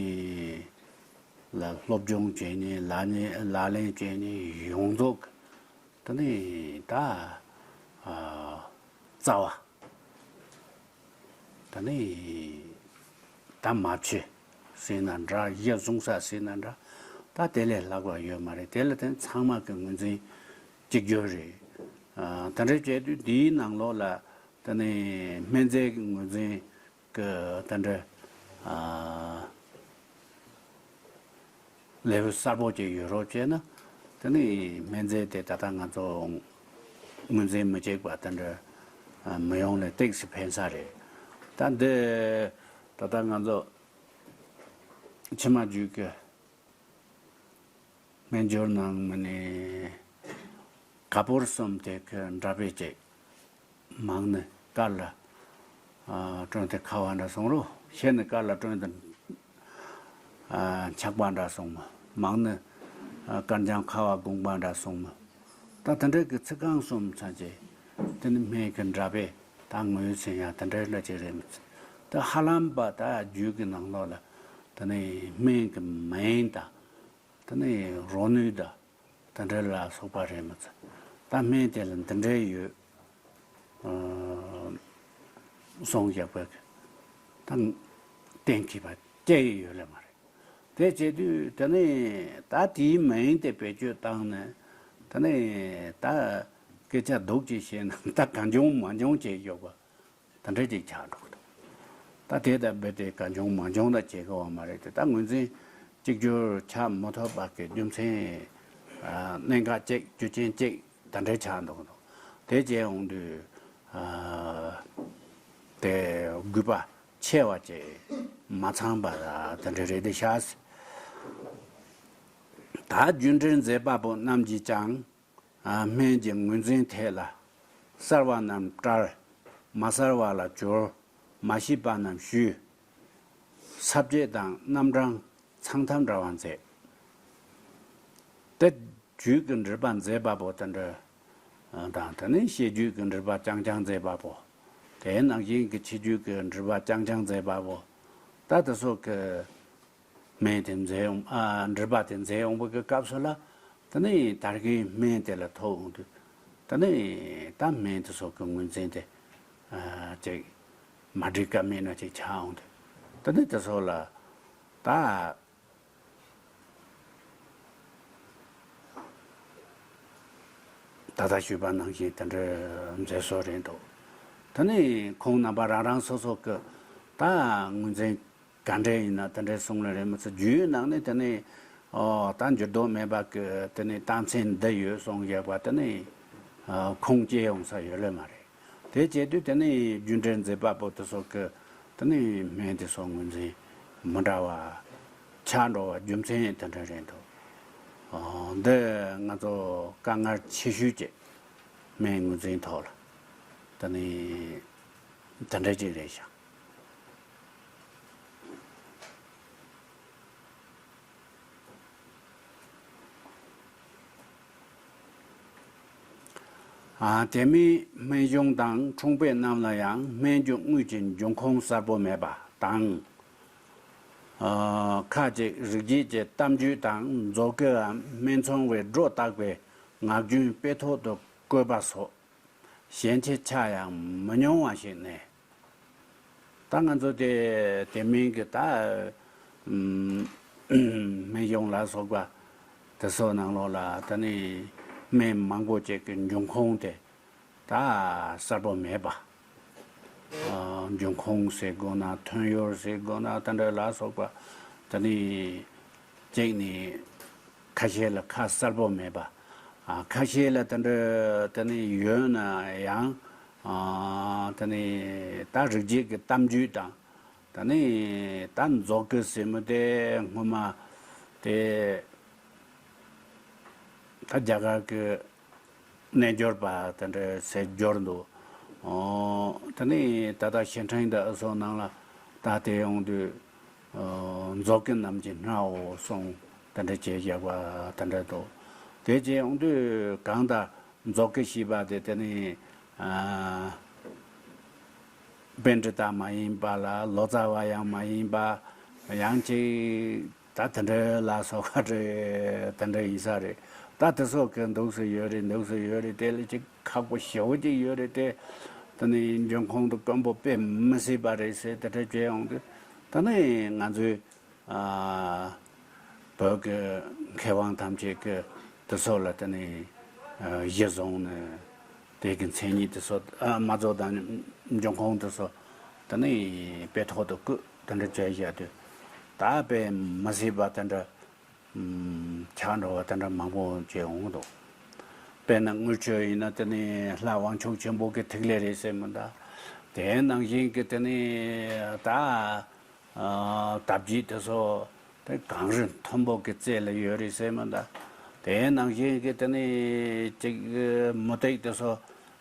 ལ་སློབ་སྦྱོང་བྱས་ནས་ལག་ལེན་ལག་ལེན་བྱས་ནས་ཡོངས་རྫོགས་དེ་ནས་ད་ཨ་རྩ་བ། ད་ནི་ད་མ་བྱེད་ཟེར་ན་འདྲ། གཞི་བཟུང་ས་ཟེར་ན་འདྲ། ད་དེ་ལས་ལྷག་པ་ཡོད་མ་རེད། དེ་ལ་བརྟེན་ཚང་མ་གི་ངོས་འཛིན་གཅིག་གྱུར་རེད། ཨ། དེ་འདྲ་བྱས་དུས་འདིའི་ནང་ལོགས་ལ་ད་ནི་སྨན་རྫས་ཀྱི་ངོས་འཛིན་གྱི་དེ་འདྲ། ཨ། ལེའུ་གསལ་པོ་ཅིག་ཡོད་རོགས་བྱས་ན། དེ་ནི་སྨན་རྫས་དེ་ད་ལྟ་ང་ཚོ་ངོས་འཛིན་མི་བྱེད་པ་དེ་འདྲ་མི་ཡོང་ལས་ཏོག་ཙམ་ཕན་ས་རེད། ད་འདི་ད་ལྟ་ང་ཚོ་ཕྱི་མ་རྒྱུད་ཀྱི་སྨན་སྦྱོར་ནང་མི་ནི་ག་པུར་གསུམ་དེ་གི་འདྲ་དཔེ་ཅིག། མང་ནི་དཀར་ལ་ཨ་བསྐྲུན་ཏེ་ཁ་བ་འདྲ་སོང་རོ། ཤེལ་ནི་དཀར་ལ་བསྐྲུན་ཏེ་ཨ་འཁྱག་པ་འདྲ་སོང་མ། མང་ནི་ཨ་དཀར་འཇམ་ཁ་བ་གོང་པ་འདྲ་སོང་མ། ད་དེ་འདྲ་གི་ཚིག་རྐང་གསུམ་ཚང་ཅེ། དེ་ནི་སྨན་གྱི་འདྲ་དཔེ་ད་ངོས་ཟིན་ཡ་དེ་འདྲ་ལ་ཅིག་རེད་མི་ཚེ། ད་ཧ་ལམ་པ་ད་རྒྱུད་ཀྱི་ནང་ལོགས་ལ་དེ་ནི་སྨན་གྱི་མིང་དང་། དེ་ནས་རོ་ནུས་དང་དེ་འདྲ་ལ་སོགས་པ་རེད་མི་ཚེ། ད་སྨན་དེ་ལ་འདི་འདྲ་ཡོད། ཨ། གསུངས་བཞག་པའི་ད་གཏན་འཁེལ་བ་སྐྱེ་ཡི་ཡོད་ལེ་མ་རེད། དེ་བྱེད་དུས་དེ་ནས་ད་དེའི་མིང་དེ་བེད་སྤྱོད་བཏང་ནས། དེ་ནས་ད་སྐད་ཆ་སྡུག་ཅིག་བཤད་ན་ད་གང་བྱུང་མང་བྱུང་བྱེད་ཡོད་པ། དེ་འདྲ་ཅིག་ཆགས་འགྲོ་གི་འདུག་ད་དེ་ལྟ་བུ་དེ་གང་བྱུང་མང་བྱུང་ལ་བྱེད་དགོས་པ་མ་རེད་དེ། ད་ངོས་འཛིན་གཅིག་གྱུར་ཆགས་མ་ཐུབ་པ་གི་རྒྱུ་མཚན། ཨ། གནད་འགག་གཅིག་རྒྱུ་རྐྱེན་གཅིག་དེ་འདྲ་ཆགས་འགྲོ་གི་འདུག་དེ་བྱས་འོང་དུས། ཨ། དེ་དགོས་པ་ཆེ་བ་ཅིག་མ་ཚང་པ་དེ་འདྲ་རེད་དེ་ཤག་ད་རྒྱུ་འབྲས་མཛད་པ་པོ་རྣམས་ཀྱིས་ཀྱང་། ཨ། སྨན་གྱི་ངོས་འཛིན་ཐད་ལ། གསལ་བ་རྣམས་བཀྲལ། མ་གསལ་བ་ལ་སྦྱོར། མ་ཤེས་པ་རྣམས་ཞུས། ས་བཅད་དང་རྣམ་གྲངས་ཚང་ཐབས་འདྲ་བ་མཛད། དེ་རྒྱུད་ཀྱི་འགྲེལ་པ་མཛད་པ་པོ་དེ་འདྲ་དང་། དེ་ནས་བཤད་རྒྱུད་ཀྱི་འགྲེལ་པ་རྐྱང་རྐྱང་མཛད་པ་པོ། དེའི་ནང་བཞིན་གྱི་ཕྱི་རྒྱུད་ཀྱི་འགྲེལ་པ་རྐྱང་རྐྱང་མཛད་པ་པོ། ད་དེ་སོགས་ཀྱི་སྨན་དེ་མཛད་ཡོང་། ཨ། འགྲེལ་པ་དེ་མཛད་ཡོང་བ་གི་སྐབས་སུ་ལ། དེ་ནས་དར་གྱི་སྨན་དེ་ལ་ཐོགས་འོང་དུས། དེ་ནས་ད་སྨན་དེ་སོགས་ཀྱི་ངོས་འཛིན་དེ། ཨ། ཅིག་མ་འགྲིག་ཀ་མེད་ན་ཅིག་ཆགས་འོང་དུས། དེ་ནས་དེ་སོགས་ལ་ད། ད་ལྟ་ཞུས་པ་ནང་བཞིན་དེ་འདྲ་མཛད་སྲོལ་རེད་འདུག་དེ་ནས་ཁོང་རྣམ་པ་རང་རང་སོ་སོ་གི་ད་ངོས་འཛིན་ག་འདྲ་ཡིན་ན་དེ་འདྲ་གསུང་ལེ་རེད་མི་ཚེ། རྒྱུད་ནང་ནས་དེ་ནས། ཨོ། ད་འགྱུར་ལྡོག་མེད་པ་གི་དེ་ནས་རྟགས་མཚན་འདི་ཡོད་གསུངས་བཞག་པ་དེ་ནས། ཨ། ཁུངས་སྐྱེལ་ཡོང་ས་ཡོད་ལེ་མ་རེད། དེ་བྱེད་དུས་དེ་ནས་རྒྱུ་འབྲས་མཛད་པ་པོ་དེ་སོགས་ཀྱི་དེ་ནས་སྨན་དེ་སོགས་ངོས་འཛིན་མི་འདྲ་བ་ཆགས་འགྲོ་བ་རྒྱུ་མཚན་དེ་འདྲ་རེད་འདུག་ཨོ། འདི་ང་ཚོ་དཀའ་ངལ་ཆེ་ཤོས་ཀྱི་སྨན་ངོས་འཛིན་ཐོག་ལ། དེ་ནི་དེ་འདྲ་ཅིག་རེད་ཤག་ཨ། དེ་མིན་སྨན་གཞུང་དང་འཁྲུངས་དཔེ་རྣམས་ལ་ཡང་སྨན་གྱི་དངོས་ཀྱི་འབྱུང་ཁུངས་གསལ་པོ་མེད་པ་དང་། ཨ། ཁ་ཅིག་རིག་བྱེད་ཀྱི་གཏམ་རྒྱུད་དང་མཛོ་སྐུའམ་སྨན་ཚོང་བས་སྒྲོ་བཏགས་པའི་ངག་རྒྱུན་དཔེ་ཐོག་ཏུ་བཀོད་པ་སོགས། ཞན་ཆའི་ཆ་ཡང་མི་ཉུང་བ་ཞིག་གནས། ད་ང་ཚོ་དེ་དེ་མིན་གྱི་ད་ཨམ་སྨན་གཞུང་ལ་སོགས་པ་དེ་ཚོ་ནང་ལོགས་ལ་ད་ནི་སྨན་མང་པོ་ཅིག་གི་འབྱུང་ཁུངས་དེ་ད་གསལ་པོ་མེད་པ། ཨ། འབྱུང་ཁུངས་ཟེར་དགོས་ན་ཐོན་ཡུལ་ཟེར་དགོས་ན་དེ་འདྲ་ལ་སོགས་པ་ད་ནི་གཅིག་ནི་ཁ་ཤས་ལ་ཁ་གསལ་པོ་མེད་པ། ཨ། ཁ་ཤས་ལ་དེ་འདྲ་དེ་ནི་ཡོད་ན་ཡང་། ཨ། དེ་ནི་ད་རིག་བྱེད་ཀྱི་གཏམ་རྒྱུད་དང་། དེ་ནི་ད་མཛོ་སྐུ་ཟེར་མི་དེ་སྔོན་མ་དེ་ད་རྒྱ་གར་གྱི་རྣལ་འབྱོར་པ་དེ་འདྲ་ཟེར་འབྱོར་འདུག་ཨོ། དེ་ནི་ད་ལྟ་ཞེ་འཕྲིན་དང་ཨུ་ཚོ་ནང་ལ་ད་དེ་ཡོང་དུས། ཨོ། མཛོ་སྐུ་རྣམས་ཀྱི་སྣའོ་གསུངས་དེ་འདྲ་བྱས་བཞག་པ་དེ་འདྲ་འདུག་དེ་བྱས་ཡོང་དུས་གང་ལྟར་མཛོ་སྐུ་ཞེས་པ་དེ་དེ་ནི། ཨ། པཎྜི་ཏ་མ་ཡིན་པ་ལ་ལོ་ཙཱ་བ་ཡང་མ་ཡིན་པ། ཡང་ཅིག་ད་དེ་འདྲ་ལ་སོགས་པ་རེད། དེ་འདྲ་ཡིན་ས་རེད། ད་དེ་སོགས་ཀྱི་འདུག་སེ་ཡོད་རེད། འདུག་སེ་ཡོད་རེད། དེ་ལ་ཅིག་ཁག་པོ་ཞེ་པོ་ཅིག་ཡོད་རེད་དེ། དེ་ནི་འབྱུང་ཁུངས་དེ་དཀོན་པོ་དཔེ་མི་སྲིད་པ་རེད་ཟེར་དེ་འདྲ་བྱས་ཡོང་དུས། ད་ནི་ང་ཚོའི། ཨ། བོད་ཀྱི་མཁས་དབང་ཐམས་ཅད་ཀྱིས་དེ་ཚོ་ལ་དེ་ནི། ཨ། གཞི་བཟུང་ནས་དེ་གི་མཚན་ཉིད་དེ་ཚོ། ཨ། མ་རྫོགས་དང་འབྱུང་ཁུངས་དེ་ཚོ་དེ་ནི་དཔེ་ཐོག་ཏུ་བཀོད་དེ་འདྲ་བྱས་བཞག་དུས། ད་དཔེ་མི་སྲིད་པ་དེ་འདྲ། ཨམ། ཆགས་འགྲོ་བ་དེ་འདྲ་མང་པོ་བྱས་འོང་འདུག་དཔེར་ན་དངུལ་ཆུ་ཡིན་ན་དེ་ནི་ལྷ་དབང་ཕྱུག་ཆེན་པོ་གི་ཐིག་ལེ་རེད་ཟེར་མི་འདྲ། དེ་ནང་བཞིན་གྱི་དེ་ནི་ད། ཨ། དར་བརྒྱད་དེ་ཚོ་དེ་གངས་རི་མཐོན་པོ་གི་རྩེ་ལ་ཡོད་རེད་ཟེར་མི་འདྲ། དེ་ནང་བཞིན་གྱི་དེ་ནི་ཅིག་མུ་ཏིག་དེ་ཚོ།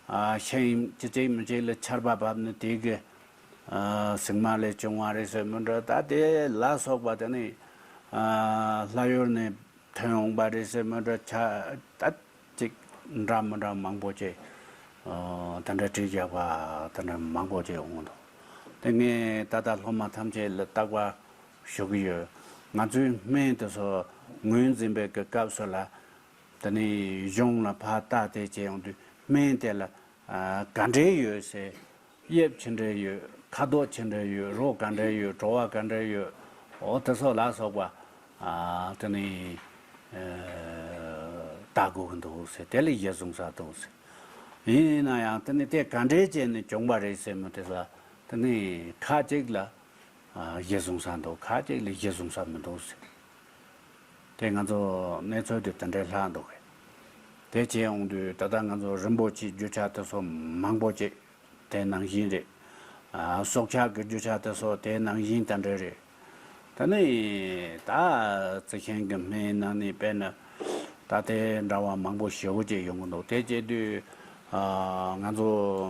ཨ། ཤིང་གཅིག་གཅིག་མི་གཅིག་ལ་ཆར་པ་བབས་ནས་དེ་གི། ཨ། ཟེགས་མ་ལས་བྱུང་བ་རེད་ཟེར་མི་འདྲ། ད་དེ་ལ་སོགས་པ་དེ་ནི། ཨ། ལྷ་ཡུལ་ནས་ཐོན་འོང་པ་རེད་ཟེར་མི་འདྲ། ཆ་ད། ཅིག་འདྲ་མི་འདྲ་མང་པོ་ཅིག་ཨ། དེ་འདྲ་བྲིས་བཞག་པ་དེ་འདྲ་མང་པོ་ཅིག་འོང་འདུག་དེ་ངས་ད་ལྟ་སློབ་མ་ཐམས་ཅད་ལ་བརྟག་པ་ཞུ་གི་ཡོད། ང་ཚོའི་སྨན་དེ་ཚོ་ངོས་འཛིན་པའི་གི་སྐབས་སུ་ལ། དེ་ནས་གཞུང་ལ་ཕར་ལྟ་དེ་བྱས་ཡོང་དུས་སྨན་དེ་ལ། ཨ། ག་འདྲས་ཡོད་ཟེར། དབྱིབས་ཅི་འདྲ་ཡོད། ཁ་དོག་ཅི་འདྲ་ཡོད། རོ་ག་འདྲ་ཡོད། བྲོ་བ་ག་འདྲ་ཡོད། འོ་དེ་ཚོ་ལ་སོགས་པ། ཨ། དེ་ནི། ཨ། ལྟ་དགོས་ཀྱི་འདུག་ཟེར། དེ་ལ་གཞི་བཟུང་ས་འདུག་ཟེར། ཡིན་ན་ཡང་དེ་ནི་དེ་ག་འདྲས་བྱས་ནས་བྱུང་བ་རེད་ཟེར་མི་དེ་ལ་དེ་ནི་ཁ་ཅིག་ལ། ཨ། གཞི་བཟུང་ས་འདུག་ཁ་ཅིག་ལ་གཞི་བཟུང་ས་མི་འདུག་ཟེར། དེ་ང་ཚོ་གནས་ཚུལ་དེ་དེ་འདྲའི་ལྷག་འདུག་གས། དེ་བྱས་ཡོང་དུས་ད་ལྟ་ང་ཚོ་རིན་པོ་ཆེའི་རྒྱུ་ཆ་དེ་ཚོ་མང་པོ་ཅིག་དེ་ནང་བཞིན་རེད། ཨ། སྲོག་ཆགས་ཀྱི་རྒྱུ་ཆ་དེ་ཚོ་དེ་ནང་བཞིན་དེ་འདྲ་རེད། ད་ནི་ད་རྩི་ཤིང་གི་སྨན་ནང་ནས་དཔེར་ན་ད་དེ་འདྲ་བ་མང་པོ་ཞེ་པོ་ཅིག་ཡོང་གི་འདུག་དེ་བྱས་དུས། ཨ། ང་ཚོ་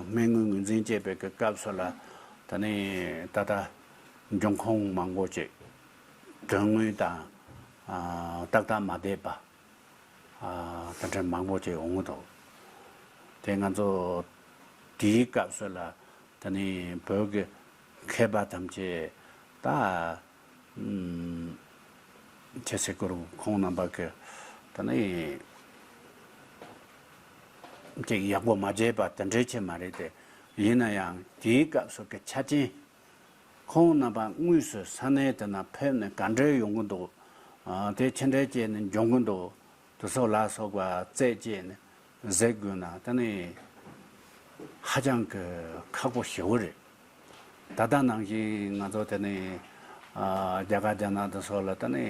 སྨན་དངོས་ངོས་འཛིན་བྱེད་པའི་གི་སྐབས་སུ་ལ་ད་ནི་ད་ལྟ་འབྱུང་ཁུངས་མང་པོ་ཅིག་དོན་དངོས་དང་། ཨ། ཏག་ཏག་མ་བསྡད་པ། ཨ། དེ་འདྲ་མང་པོ་ཅིག་འོང་གི་འདུག་དེ་ང་ཚོ་དེའི་སྐབས་སུ་ལ་ད་ནི་བོད་ཀྱི་མཁས་པ་ཐམས་ཅད་ད། ཨམ། ཁྱེད་ཚོས་ཁོང་རྣམ་པ་གི་ད་ནི་ཅིག་ཡག་པོ་མ་བྱས་པ་དེ་འདྲའི་ཆེད་མ་རེད་དེ། ཡིན་ན་ཡང་དེའི་སྐབས་སུ་གི་ཆ་རྐྱེན། ཁོང་རྣམ་པ་དངོས་སུ་ས་གནས་དེ་ན་ཕེབས་ནས་ག་འདྲ་ཡོང་གི་འདུག་ཨ། དེ་ཅི་འདྲ་བྱས་ནས་འབྱུང་གི་འདུག་དེ་ཚོ་ལ་སོགས་པ་རྩད་བཅད་ནས་གཟིགས་དགོས་ན་དེ་ནི་ཧ་ཅང་གི་ཁག་པོ་ཞེ་པོ་རེད། ད་ལྟ་ནང་བཞིན་ང་ཚོ་དེ་ནི། ཨ། རྒྱ་གར་རྒྱ་ནག་དེ་ཚོ་ལ་དེ་ནི་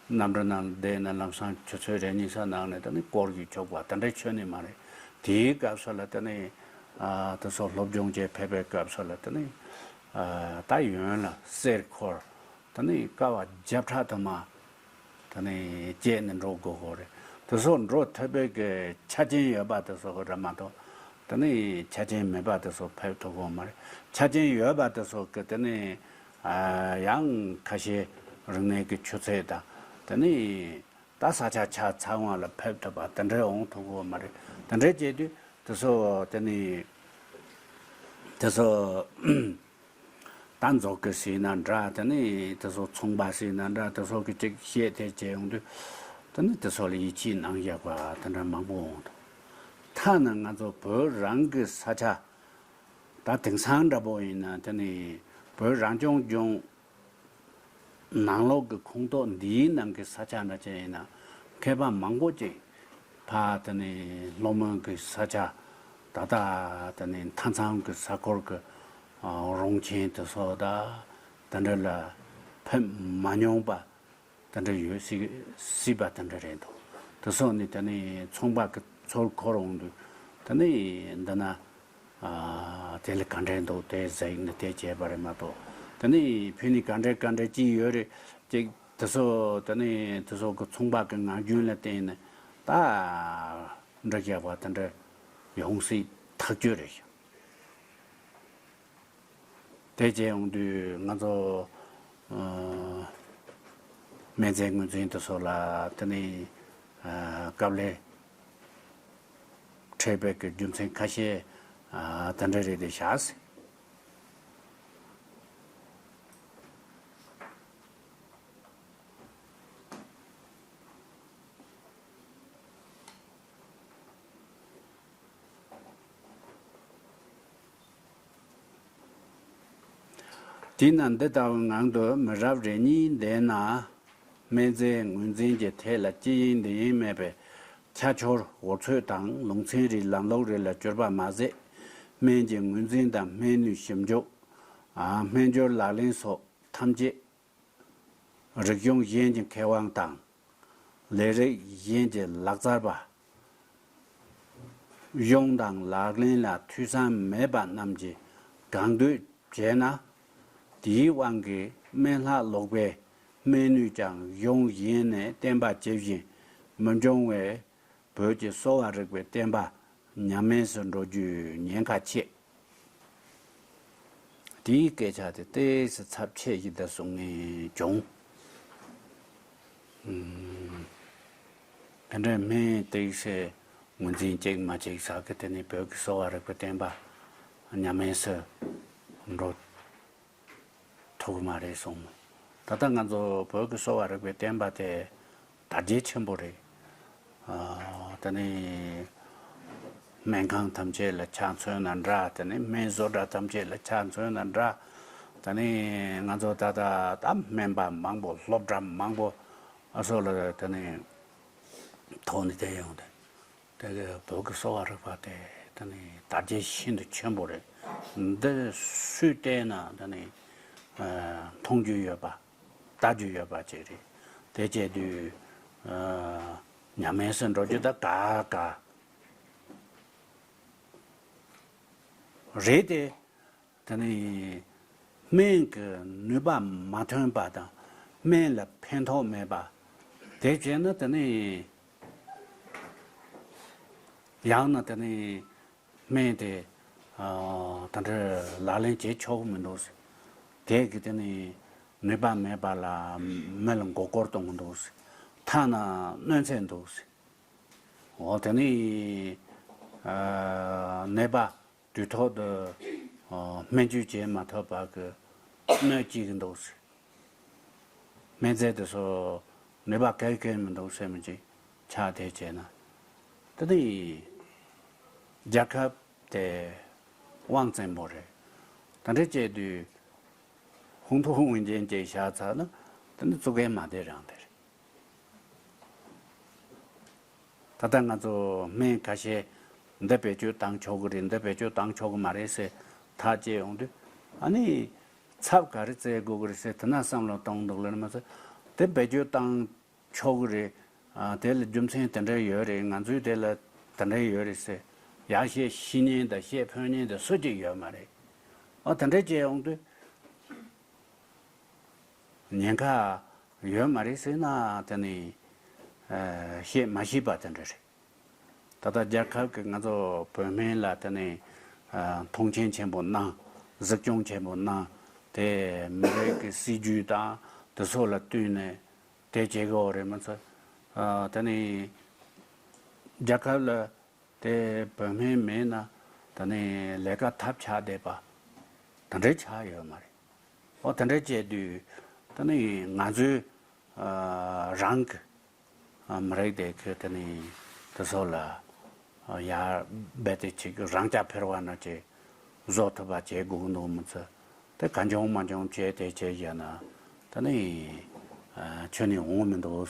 གནམ་གྲུ་ནང་བསྡད་ནས་ལམ་སང་ཆུ་ཚོད་རེ་གཉིས་ཙམ་ནང་ནས་དེ་ནི་སྐོར་རྒྱུག་ཆོག་པ་དེ་འདྲ་ཁྱོན་ནས་མ་རེད། དེའི་སྐབས་སུ་ལ་དེ་ནི། ཨ། དེ་ཚོ་སློབ་སྦྱོང་བྱེད་ཕེབས་པའི་སྐབས་སུ་ལ་དེ་ནི། ཨ། ད་ཡོན་ལ་གསེར་འཁོར། དེ་ནས་ཀ་བ་བརྒྱ་ཕྲག་དུ་མ་དེ་ནས་བཅད་ནས་འགྲོ་དགོས་ཀྱི་རེད། དེ་ཚོ་འགྲོ་ཐུབ་པའི་གི་ཆ་རྐྱེན་ཡོད་པ་དེ་ཚོ་གི་རེད་མ་གཏོགས། དེ་ནས་ཆ་རྐྱེན་མེད་པ་དེ་ཚོ་ཕེབས་ཐུབ་ཀྱི་ཡོད་མ་རེད། ཆ་རྐྱེན་ཡོད་པ་དེ་ཚོ་གི་དེ་ནས་ཨ་ཡང་ཁ་ཤས་རིག་གནས་ཀྱི་ཆུ་ཚད་དང་དེ་ནས་ད་ས་ཆ་ཆ་ཚང་བ་ལ་ཕེབས་ཐུབ་པ་དེ་འདྲ་འོང་ཐུབ་ཀྱི་ཡོད་མ་རེད། དེ་འདྲ་བྱས་དུས་དེ་ཚོ་དེ་ནས་དེ་ཚོ་ད་མཛོ་དཀར་ཟེར་ན་འདྲ། དེ་ནས་དེ་ཚོ་ཚོང་པ་ཟེར་ན་འདྲ། དེ་ཚོ་གི་ཅིག་བཤད་དེ་བྱས་ཡོང་དུས་དེ་ནས་དེ་ཚོ་ལ་ཡིད་ཆེས་གནང་བཞག་པ་དེ་འདྲ་མང་པོ་འོང་འདུག་ཐ་ན་ང་ཚོ་བོད་རང་གི་ས་ཆ་ད་དེང་སང་འདྲ་པོ་ཡིན་ན་དེ་ནས་བོད་རང་སྐྱོང་ལྗོངས་ནང་ལོགས་ཀྱི་ཁོངས་གཏོགས་འདིའི་ནང་གི་ས་ཆ་འདྲ་ཅན་ཡིན་ན་མཁས་པ་མང་པོ་ཅིག་ཕ་དེ་ནས་ལྷོ་མོན་གྱི་ས་ཆ་ད་ལྟ་དེ་ནས་མཐའ་མཚམས་ཀྱི་ས་ཁུལ་གྱི་ཨ་རོང་ཆེན་དེ་ཚོ་དང་དེ་འདྲ་ལ་ཕེབས་མ་མྱོང་པ་དེ་འདྲ་ཡོད་སྲིད་སྲིད་པ་དེ་འདྲ་རེད་འདུག་དེ་སོགས་ནི་དེ་ནས་ཚོང་པ་གི་ཚུར་འཁོར་འོང་དུས་དེ་ནས་འདི་ན་ཨ་དེ་ལ་ག་འདྲས་འདུག་དེ་ཟེར་ནས་དེ་བྱས་པ་རེད་མ་གཏོགས། དེ་ནས་ཕུ་ནི་ག་འདྲས་ག་འདྲས་ཅི་ཡོད་རེད་ཅིག་དེ་ཚོ་དེ་ནས་དེ་ཚོ་གི་ཚོང་པ་གི་ངག་རྒྱུན་ལ་བརྟེན་ནས་ད་འདྲ་བཞག་པ་དེ་འདྲ་ཡོང་སྲིད་ཐག་ཆོད་རེད་ཤག་དེ་བྱས་ཡོང་དུས་ང་ཚོ་ཨ་སྨན་རྫས་ངོས་འཛིན་དེ་ཚོ་ལ་དེ་ནས་ཨ་དཀའ་ལས་འཕྲད་པའི་གི་རྒྱུ་མཚན་ཁ་ཤས་ཨ་དེ་འདྲ་རེད་དེ་བཞག་སྲིད། དེས་ན་འདི་ལྟ་བུའི་ངང་དུ་མི་རབས་རེ་གཉིས་འདས་ན། སྨན་རྫས་ངོས་འཛིན་གྱི་ཐད་ལ་ཅི་ཡིན་འདི་ཡིན་མེད་པའི་ཁྱད་ཆོས་འོལ་ཚོད་དང་ལུང་ཚན་རིགས་ལམ་ལུགས་རེ་ལ་གྱུར་པ་མ་ཟད། སྨན་གྱི་ངོས་འཛིན་དང་སྨན་ནུས་ཞིབ་འཇུག་ཨ་སྨན་སྦྱོར་ལག་ལེན་སོགས་ཐམས་ཅད་རིག་གཞུང་གཞན་གྱི་མཁས་དབང་དང་། ལས་རིགས་གཞན་གྱི་ལག་རྩལ་པ། གཞུང་དང་ལག་ལེན་ལ་ཐོས་བསམ་མེད་པ་རྣམས་ཀྱིས་གང་འདོད་བྱས་ན། དེའི་དབང་གིས་སྨན་ལྷག་ལུགས་པའི་སྨན་ནུས་ཀྱང་གཞུང་གཞན་ནས་བསྟན་པ་ཇི་བཞིན་མི་འབྱུང་བས། བོད་ཀྱི་གསོ་བ་རིག་པའི་བསྟན་པ་ཉམས་དམས་སུ་འགྲོ་རྒྱུའི་ཉེན་ཁ་ཆེ། དེའི་སྐད་ཆ་དེ་ཏོག་ཙམ་ཚབས་ཆེ་ཞིག་འདུག་གསུང་ངེས་བྱུང་། ཨུམ། དེ་འདྲའི་སྨན་ཏོག་ཙམ་ངོས་འཛིན་གཅིག་མ་གཅིག་ཟེར་གི་དེ་ནི་བོད་ཀྱི་གསོ་བ་རིག་པའི་བསྟན་པ་ཉམས་དམས་སུ་འགྲོ་ཐུབ་ཀྱི་མ་རེད་གསུངས། ད་ལྟ་ང་ཚོ་བོད་ཀྱི་གསོ་བ་རིག་པའི་བསྟན་པ་དེ་དར་རྒྱས་ཆེན་པོ་རེད། ཨ་དེ་ནས་སྨན་ཁང་ཐམས་ཅད་ལ་ཆ་མཚོན་ན་འདྲ། དེ་ནས་སྨན་བཟོ་གྲྭ་ཐམས་ཅད་ལ་ཆ་མཚོན་ན་འདྲ། དེ་ནས་ང་ཚོ་ད་ལྟ་ད་སྨན་པ་མང་པོ་སློབ་གྲྭ་མང་པོ་ཨ་སོགས་ལ་དེ་ནས་ཐོག་ནས་བསྡད་ཡོང་དུས། དེ་གི་བོད་ཀྱི་གསོ་བ་རིག་པ་དེ་དེ་ནི་དར་རྒྱས་ཤིན་ཏུ་ཆེན་པོ་རེད། འདི་སུས་བལྟས་ན་དེ་ནི་ཨ་མཐོང་རྒྱུ་ཡོད་པ། ལྟ་རྒྱུ་ཡོད་པ་ཅིག་རེད། དེ་བྱས་དུས་ཨ་ཉམས་དམས་སུ་འགྲོ་རྒྱུ་ད་ག་ག་རེད་དེ། དེ་ནི་སྨན་གྱི་ནུས་པ་མ་ཐོན་པ་དང་སྨན་ལ་ཕན་ཐོགས་མེད་པ། དེ་བྱས་ན་དེ་ནི་ཡང་ན་དེ་ནི་སྨན་དེ་ཨ་དེ་འདྲ་ལག་ལེན་བྱེད་ཆོག་གི་མི་འདུག་ཟེར། དེ་གི་དེ་ནི་ནུས་པ་མེད་པ་ལ་མི་ལ་མགོ་སྐོར་གཏོང་གི་འདུག་ཟེར། ཐ་ན་གནོད་འཚེ་འདུག་ཟེར། འོ་དེ་ནི་ཨ་ནད་པ་དུས་ཐོག་ཏུ་ཨ་སྨན་བཅོས་བྱེད་མ་ཐུབ་པ་གི་གནོད་སྐྱེལ་གི་འདུག་ཟེར། སྨན་རྫས་དེ་ཚོ་ནུས་པ་གང་ཡང་མི་འདུག་ཟེར་མི་ཅིག་ཆགས་བསྡད་བྱས་ན། དེ་ནི་རྒྱལ་ཁབ་དེ་དབང་བཙན་པོ་རེད། དེ་འདྲ་བྱས་དུས་ཧུང་ཐུ་ཧུང་ཡིན་ཅན་ཅིག་བཞག་ཚར་ན་དེ་ནི་བཙུགས་མཁན་མ་བསྡད་རང་བསྡད་རེད། ད་ལྟ་ང་ཚོ་སྨན་ཁ་ཤས་འདི་བེད་སྤྱོད་བཏང་ཆོག་གི་རེད། འདི་བེད་སྤྱོད་བཏང་ཆོག་གི་མ་རེད་ཟེར་ཐག་བཅད་ཡོང་དུས། ཨ་ནི་ཚབ་ག་རེ་བཙལ་དགོས་ཀྱི་རེད་ཟེར་དེ་ན་བསམ་བློ་གཏོང་འདུག་ལ་ནི་མ་ཟད། དེ་བེད་སྤྱོད་བཏང་ཆོག་གི་རེད། ཨ་དེ་ལ་རྒྱུ་མཚན་དེ་འདྲ་ཡོད་རེད། ང་ཚོའི་དེ་ལ་དེ་འདྲ་ཡོད་རེད་ཟེར་ཡར་བཤད་ཤེས་མཁན་དང་བཤད་ཕོད་མཁན་དེ་སུ་གཅིག་ཡོད་མ་རེད། ཨ་དེ་འདྲ་བྱས་ཡོང་དུས། ཉེན་ཁ་ཡོད་མ་རེད་ཟེར་ན་དེ་ནི་ཨ་བཤད་མ་ཤེས་པ་དེ་འདྲ་རེད། ད་ལྟ་རྒྱལ་ཁབ་ཀྱིས་ང་ཚོ་བོད་སྨན་ལ་དེ་ནས་ཨ་མཐོང་ཆེན་ཆེན་པོ་གནང་། གཟིགས་སྐྱོང་ཆེན་པོ་གནང་། དེ་མི་རིགས་ཀྱི་སྲིད་ཇུས་དང་དེ་ཚོ་ལ་བསྟུན་ནས་དེ་བྱེད་དགོས་རེད་མ་ཚད། ཨ་དེ་ནས་རྒྱལ་ཁབ་ལ་དེ་བོད་སྨན་མེད་ན་དེ་ནས་ལས་ཀ་ཐབས་ཆག་བསྡད་པ་དེ་འདྲ་ཆགས་ཡོད་མ་རེད། ཨོ་དེ་འདྲ་བྱས་དུས་དེ་ནས་ང་ཚོའི་ཨ་རང་གི་ཨ་མི་རིགས་དེ་གི་དེ་ནས་དེ་ཚོ་ལ་ཨ་ཡར་རྦད་དེ་ཅིག་རང་རྐྱ་འཕེར་བ་ན་ཅིག་བཟོ་ཐུབ་པ་བྱེད་དགོས་འདུག་མི་ཚེ་དེ་གང་བྱུང་མང་བྱུང་བྱས་དེ་བྱས་བཞག་ན་དེ་ནས་ཨ་ཁྱོན་ནས་འོང་མི་འདུག